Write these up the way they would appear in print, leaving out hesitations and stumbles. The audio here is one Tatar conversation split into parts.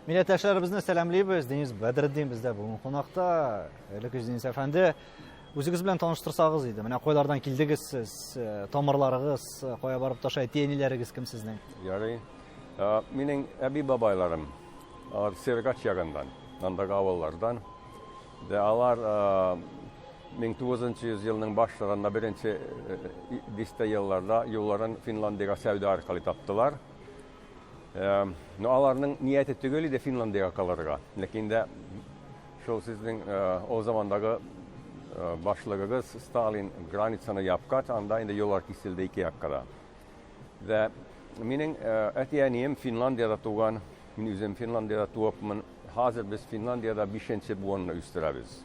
Милләттәшләребезне сәламлибез. Денис Бәдретдин бездә бүген кунакта. Элек Денис әфәнде, үзегез белән таныштырсагыз иде. Менә кайлардан килдегез сез, тамырларыгыз кая барып таша, әти-әниләрегез кем сезнең? Ярый. Минем әби-бабайларым алар Сергач ягыннан, андагы авыллардан. Дә алар 1900 елның башларында беренче дистә елларда юлларын Финландиягә сәүдә аркылы таптылар. Но аларның нияте түгел иде Финландиягә калырга. Ләкин дә шул сезнең ул замандагы башлыгыгыз Сталин границаны япкач, анда инде юллар киселде ике якка да. Дә минем әти-әнием Финландиядә туган. Мин үзем Финландиядә туыпмын. Хәзер без Финландиядә бишенче буынны үстерәбез.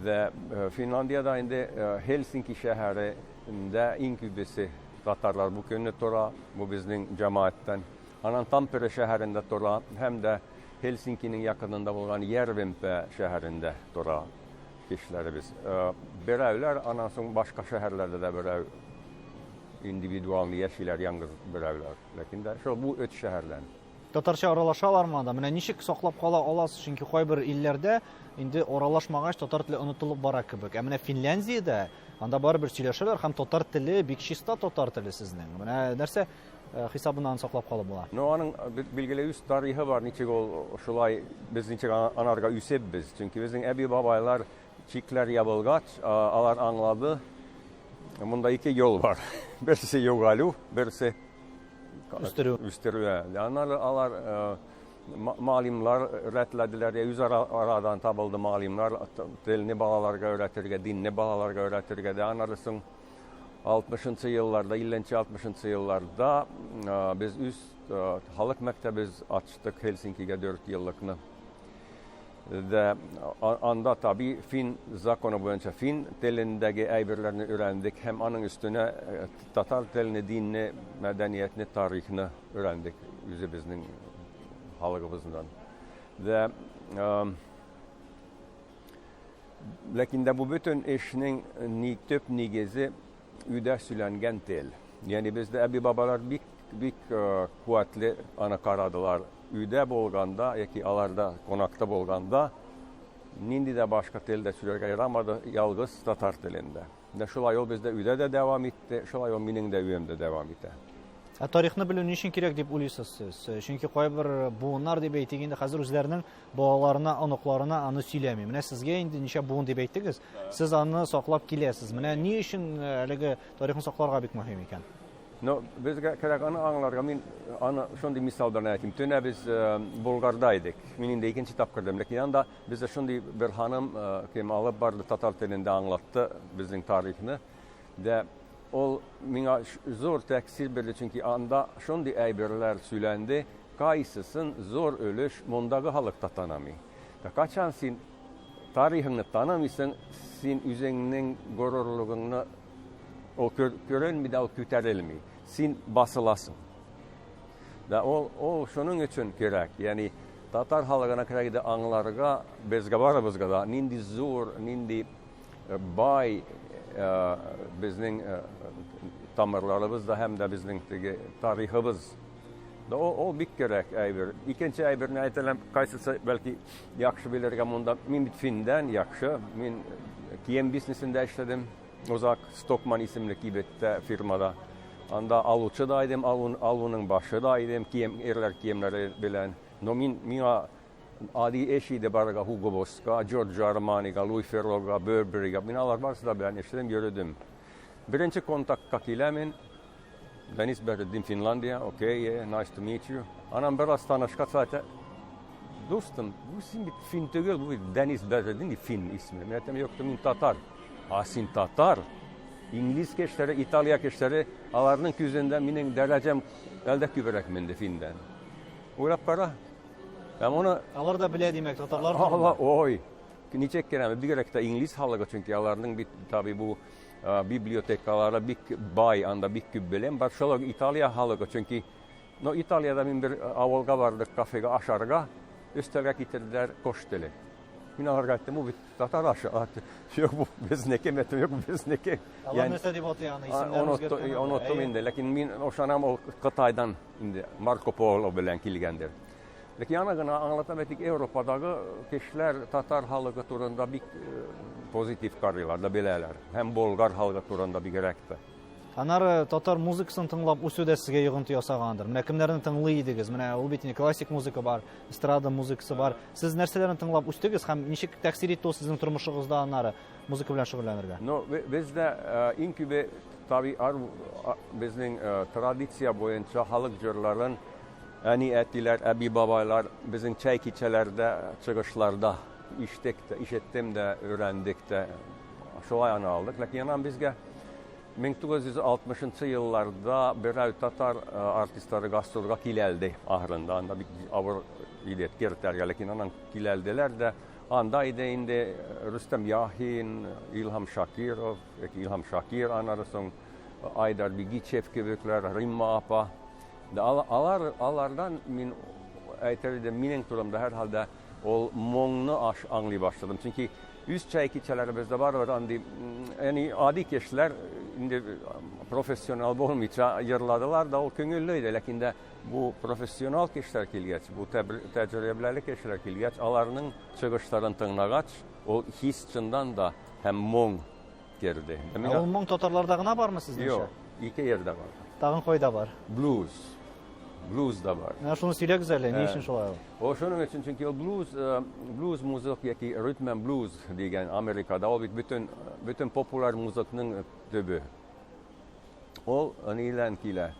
Дә Финландиядә инде Хельсинки шәһәрендә иң күбесе татарлар бу көнне тора, бу безнең җәмәгатьтән. Аннан Тампере шәһәрендә тора һәм дә Хельсинкиның якынында булган Ярвенпә шәһәрендә тора кешеләребез. Берәүләр аннан соң башка шәһәрләрдә дә берәү индивидуалны яшиләр, яңгыз берәүләр. Ләкин дә шул бу өч шәһәрдән. Татарча аралашалармы анда? Менә ничек саклап кала аласыз? Чөнки кайбер илләрдә инде аралашмагач татар теле онытылып бара кебек. Ә менә Финляндиядә анда барыбер сөйләшәләр һәм татар теле бик чиста татар теле сезнең. Менә нәрсә хисабыннан саклап калып була? Ну, аның билгеле үз тарихы бар, ничек ул шулай без ничек анарга үсепбез. Чөнки безнең әби-бабайлар чикләр ябылгач, алар аңлады, монда ике юл бар. Берсе югалу, берсе үстерү. Үстерү. Аннары алар малимлар рәтләделәр, үз арадан табылды малимлар, телне балаларга өйрәтергә, динне балаларга өйрәтергә дә. Аннары соң 60 елларда, 50-60 елларда без үз халык мәктәбез ачтык Хельсинкига 4 еллыкны. Дә анда таби фин законы буенча фин телендәге әйберләрне өйрәндек һәм аның өстенә татар телне, динне, мәдәниятне, тарихны өйрәндек үзебезнең халыгыбыздан. Дә ләкин дә бу бөтен эшнең ни төп нигезе өйдә сөйләнгән тел. Ягъни бездә әби-бабалар бик бик куәтле аны карадылар. Өйдә булганда яки аларда кунакта булганда нинди дә башка телдә сөйләргә ярамады, ялгыз татар телендә. Менә шулай ул бездә өйдә дә дәвам итте, шулай ул минем дә өемдә дәвам итә. Ә тарихны белү ни өчен кирәк дип уйлыйсыз сез? Чөнки кайбер буыннар дип әйтик инде хәзер үзләренең балаларына, оныкларына аны сөйләми. Менә сезгә инде ничә буын дип әйттегез, сез аны саклап киләсез. Менә ни өчен әлеге тарихны сакларга бик мөһим икән? Но безгә кирәк аны аңларга. Мин аны шундый мисал белән әйтим. Төнә без Болгарда идек. Мин инде икенче тапкыр идем. Ләкин анда бездә шундый бер ханым кем алып барды, татар телендә аңлатты безнең тарихны. Дә ул миңа зур тәэсир бирде, чөнки анда шундый әйберләр сөйләнде, кайсысын зур өлеш мондагы халык та танымый. Ә качан син тарихыңны танымыйсың, син үзеңнең горурлыгыңны ул күренми дә, ул күтәрелми. Син басыласың. Да ул, ул шуның өчен кирәк. Ягъни татар халыгына кирәк иде аңларга, безгә барыбызга да нинди зур, нинди бай безнең тамырларыбыз да һәм дә безнең теге тарихыбыз. Да ул, ул бик кирәк әйбер. Икенче әйберне әйтәләм, кайсысы бәлки яхшы белергә монда. Мин бит финдән яхшы. Мин кием бизнесендә эшләдем. Озак Стокман исемле кибеттә, фирмада. Анда алучы да идем, алуның башы да идем, кием, ирләр киемнәре белән. Но мин, миңа ади эш иде барырга Hugo Bossка, Giorgio Armaniга, Louis Ferroga, Burberryга. Мин алар барысы да белән эшләдем, йөрдем. Беренче контактка киләм мин. Денис Бәдретдин, Финляндия, окей, yeah, nice to meet you. Анан бераз танышкач әйтә, дустым, бу син бит фин түгел, бу бит Денис Бәдретдин дип фин исеме. Мин әйтәм, юк, мин татар. А син татар? Инглиз кешеләре, Италия кешеләре, аларның күзендә минем дәрәҗәм әлдә күбрәк менде финдән. Уйлап кара. Һәм аны Алар да белә, димәк, татарлар турында. Ой, ничек кенә, бигрәк тә инглиз халыгы, чөнки аларның бит таби бу библиотекалары бик бай, анда бик күп белем бар. Шул ук Италия халыгы, чөнки но Италиядә мин бер авылга бардык, кафега ашарга, өстәлгә китерделәр кош теле. Мин аларга әйттем, бу бит татар ашы. Юк, бу безнеке, мин әйттем, юк, бу безнеке. Алар нәрсә дип атый аны, исемнәрен үзгәрткән? Оныттым инде, ләкин мин ышанам, ул Кытайдан инде Марко Поло белән килгәндер. Ләкин аны гына аңлатам, әйтик, Европадагы кешеләр татар халкы турында бик позитив карыйлар да беләләр. Һәм болгар халкы турында бигрәк тә. Аннары татар музыкасын тыңлап үсү дә сезгә йогынты ясагандыр. Менә кемнәрне тыңлый идегез? Менә ул бит инде классик музыка бар, эстрада музыкасы бар. Сез нәрсәләрне тыңлап үстегез һәм ничек тәэсир итте ул сезнең тормышыгызда аннары музыка белән шөгыльләнергә? Ну, бездә иң күбе таби безнең традиция буенча халык җырларын әни-әтиләр, әби-бабайлар безнең чәй кичәләрдә, чыгышларда иштек тә, ишеттем дә, өйрәндек тә. Шулай аны алдык. Ләкин аннан безгә 1960 елларда берәү татар артистлары гастрольгә киләлде ахырында. Анда бик авыр иде кертәргә, ләкин аннан киләлделәр дә. Анда иде инде Рөстәм Яхин, Илһам Шакиров, яки Илһам Шакир, аннары соң Айдар Бигичев кебекләр, Римма апа. Алар, алардан мин әйтер идем, минем турымда һәрхәлдә ул моңны аңлый башладым. Чөнки үз чәй кичәләребездә барыбер андый, яни гади кешеләр инде профессионал булмыйча йырладылар да, ул күңелле иде. Ләкин дә бу профессионал кешеләр килгәч, бу тәҗрибәле кешеләр килгәч, аларның чыгышларын тыңлагач, ул хис чыннан да һәм моң керде. Ә ул моң татарларда гына бармы сезнеңчә? Юк, ике йирдә бар. Тагын кайда бар? Блюз. Блюз да бар. Менә шуны сөйләгез әле, ни өчен шулай ул? Ул шуның өчен, чөнки ул блюз, блюз музык яки ритм and блюз дигән Америкада ул бит бөтен, бөтен популяр музыкның төбе. Ул нилән килә?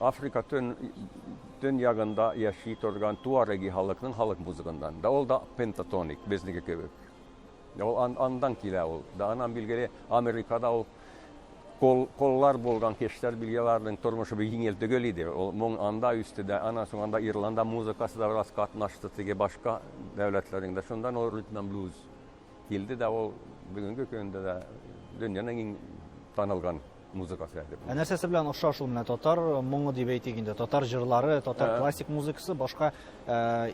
Африка төн, төньягында яши торган туареги халыкның халык музыгыннан. Да ул да пентатоник, безнеке кебек. Ул андан килә ул. Да анан билгеле Америкада ул кол, коллар булган кешеләр билгеләрнең тормышы бик җиңел түгел иде. Ул моң анда үсте дә, аннан соң анда Ирланда музыкасы да бераз катнашты теге башка дәүләтләрнең дә. Шундан ул ритм and блюз килде дә ул бүгенге көндә дә дөньяның иң танылган музыкасы әле. Ә нәрсәсе белән охшаш ул менә татар моңы дип әйтик инде, татар җырлары, татар классик музыкасы башка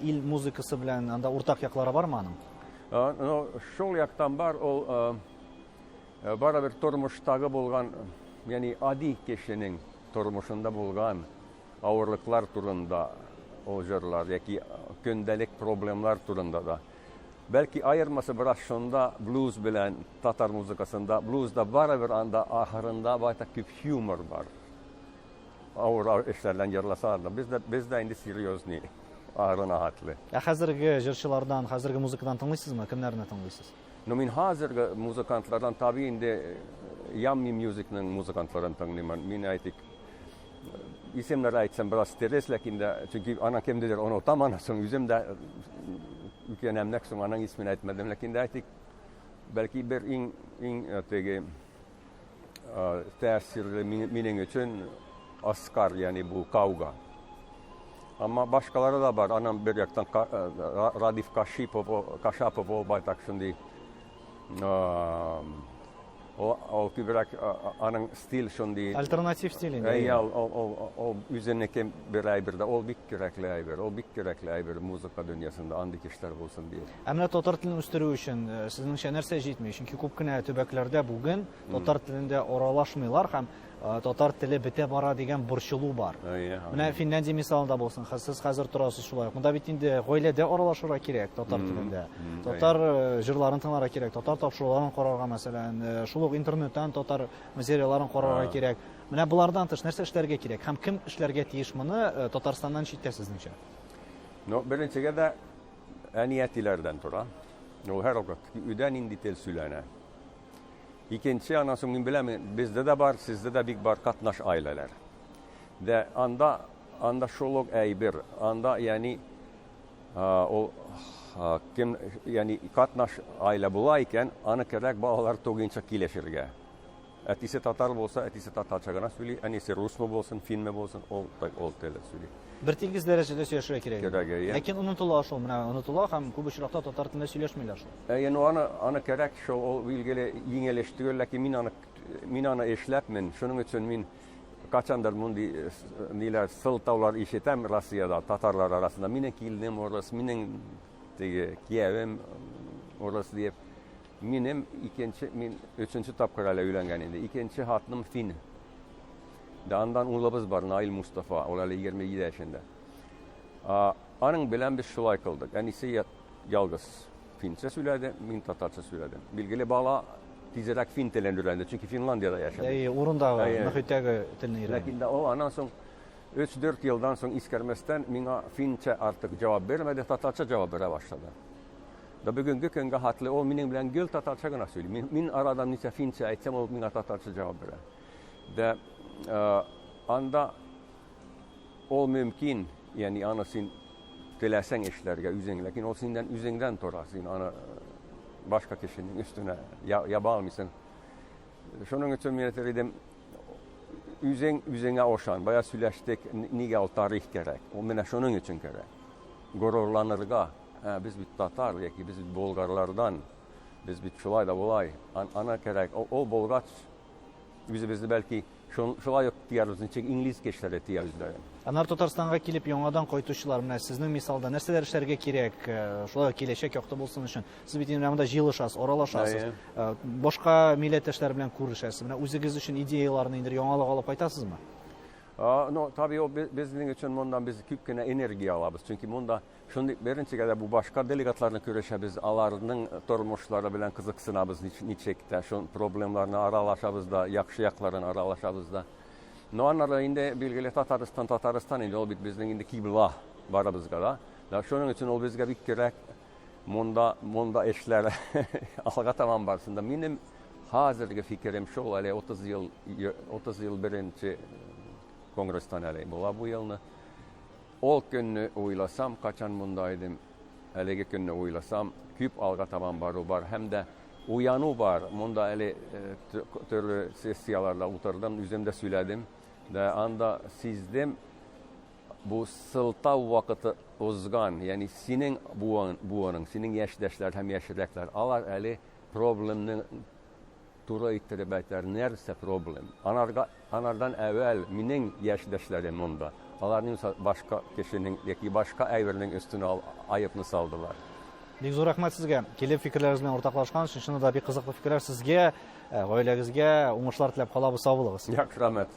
ил музыкасы белән анда уртак яклары бармы аның? Ну, шул яктан бар, ул барыбер тормыштагы булган, ягъни ади кешенең тормышында булган авырлыклар турында ул җырлар яки көндәлек проблемалар турында да. Бәлки аермасы бераз шунда блюз белән татар музыкасында, блюзда барыбер анда ахырында байтак күп юмор бар. Авыр эшләрдән җырласалар да, бездә, бездә инде серьезный ахырына хәтле. Ә хәзерге җырчылардан, хәзерге музыкадан тыңлыйсызмы? Кемнәрне тыңлыйсыз? Ну, мин хәзерге музыкантлардан табигый инде Yummy Music'ның музыкантларын тыңлыйм. Мин әйтик, исемнәр әйтсәм бераз стресс, ләкин дә, чөнки ана кемдедер онытам, аннан соң үзем дә үкенәм, соң аның исемен әйтмәдем, ләкин дә әйтик, бәлки бер иң иң теге тәэсирле минем өчен Оскар, ягъни бу Кауга. Әмма башкалары да бар. Аннан бер яктан Радиф Кашипов, Кашапов ул байтак шундый ул күбрәк аның стиль шундый. Альтернатив стиль инде. Әйе, ул үзенеке бер әйбер дә, ул бик кирәкле әйбер, ул бик кирәкле әйбер музыка дөньясында андый кешеләр булсын диеп. Ә менә татар телен үстерү өчен сезнеңчә нәрсә җитми? Чөнки күп кенә төбәкләрдә бүген татар телендә аралашмыйлар һәм татар теле бетә бара дигән борчылу бар. Менә Финляндия мисалында булсын, сез хәзер торасыз шулай ук. Монда бит инде гаиләдә аралашырга кирәк татар телендә. Татар җырларын тыңларга кирәк, татар тапшыруларын карарга, мәсәлән, шул ук интернеттан татар материалларын карарга кирәк. Менә болардан тыш нәрсә эшләргә кирәк һәм кем эшләргә тиеш моны Татарстаннан читтә сезнеңчә? Ну, беренчегә дә әни-әтиләрдән тора. Ул һәрвакыт өйдә нинди тел сөйләнә. Икенче, аннан соң мин беләм, бездә дә бар, сездә дә бик бар катнаш гаиләләр. Дә анда анда шул ук әйбер, анда ягъни ул кем ягъни катнаш гаилә була икән, аны кирәк балалар тугынча килешергә. Әтисе татар булса, әтисе татарча гына сөйли, әнисе русмы булсын, финме булсын, ул ул телдә сөйли. Бер тигез дәрәҗәдә сөйләшергә кирәк. Кирәк, әйе. Ләкин онытыла шул, менә онытыла һәм күп очракта татар телендә сөйләшмиләр шул. Әйе, ну аны аны кирәк шул, ул билгеле җиңел эш түгел, ләкин мин аны эшләпмен. Шуның өчен мин качандыр мондый ниләр сылтаулар ишетәм Россиядә татарлар арасында. Минем киленем урыс, минем теге киявем урыс диеп. Минем икенче, мин өченче тапкыр әле өйләнгән инде. Икенче хатыным фин. Да андан улыбыз бар, Наил Мустафа, ул әле 27 яшендә. Аның белән без шулай кылдык. Әнисе ялгыз финчә сөйләде, мин татарча сөйләдем. Билгеле, бала тизрәк фин телен өйрәнде, чөнки Финландиядә яшәде. Әйе, урындагы, мөхиттәге телне өйрәнде. Ләкин дә ул аннан соң 3-4 елдан соң искәрмәстән миңа финчә артык җавап бирмәде, татарча җавап бирә башлады. Да бүгенге көнгә хәтле ул минем белән гел татарча гына сөйли. Мин, мин арадан ничә финчә әйтсәм, ул миңа татарча җавап бирә. Дә э, анда ул мөмкин, ягъни аны син теләсәң эшләргә үзең, ләкин ул синнән үзеңдән тора. Син аны э, башка кешенең өстенә яба алмыйсың. Шуның өчен мин әйтер идем, үзең үзеңә ошан. Бая сөйләштек, нигә ул тарих кирәк? Ул менә шуның өчен кирәк. Горурланырга, ә, без бит татар яки без бит болгарлардан, без бит шулай да болай. Ана кирәк. Ул, ул булгач, үзебезне бәлки шулай ук диярбез, ничек инглиз кешеләре дия үзләрен. Аннары Татарстанга килеп яңадан кайтучылар, менә сезнең мисалда нәрсәләр эшләргә кирәк, э, шулай ук киләчәк якты булсын өчен? Сез бит инде монда җыелышасыз, аралашасыз, э, башка милләттәшләр белән күрешәсез. Менә үзегез өчен идеяләрне инде яңалык алып кайтасызмы? Ну, tabii o безнең өчен моннан без күп кенә энергия алабыз. Чөнки монда шундый беренчегә дә бу башка делегатларны күрешәбез, аларның тормышлары белән кызыксынабыз ничек тә, шул проблемаларны аралашабыз да, яхшы якларын аралашабыз да. Но аннары инде билгеле Татарстан, Татарстан инде ул бит безнең инде кибла барыбызга да. Да шуның өчен ул безгә бик кирәк. Монда, монда эшләр алга табан барсын да. Минем хәзерге фикерем шул, әле 30 ел, 30 ел беренче конгресстан әле була бу елны. Ул көнне уйласам, качан монда идем, әлеге көнне уйласам, күп алга табан бару бар һәм дә уяну бар. Монда әле төрле сессияләрдә утырдым, үзем дә сөйләдем. Да анда сиздем, бу сылтау вакыты узган, ягъни синең буын, буының, синең яшьтәшләр һәм яшьрәкләр, алар әле проблемны туры иттереп әйтәләр, нәрсә проблем. Анарга, анардан әүвәл минем яшьтәшләрем монда, аларның башка кешенең яки башка әйбернең өстенә айыпны салдылар. Бик зур рәхмәт сезгә. Килеп фикерләрегез белән уртаклашкан өчен, чыннан да бик кызыклы фикерләр сезгә, гаиләгезгә уңышлар теләп калабыз. Сау булыгыз. Яхшы рәхмәт.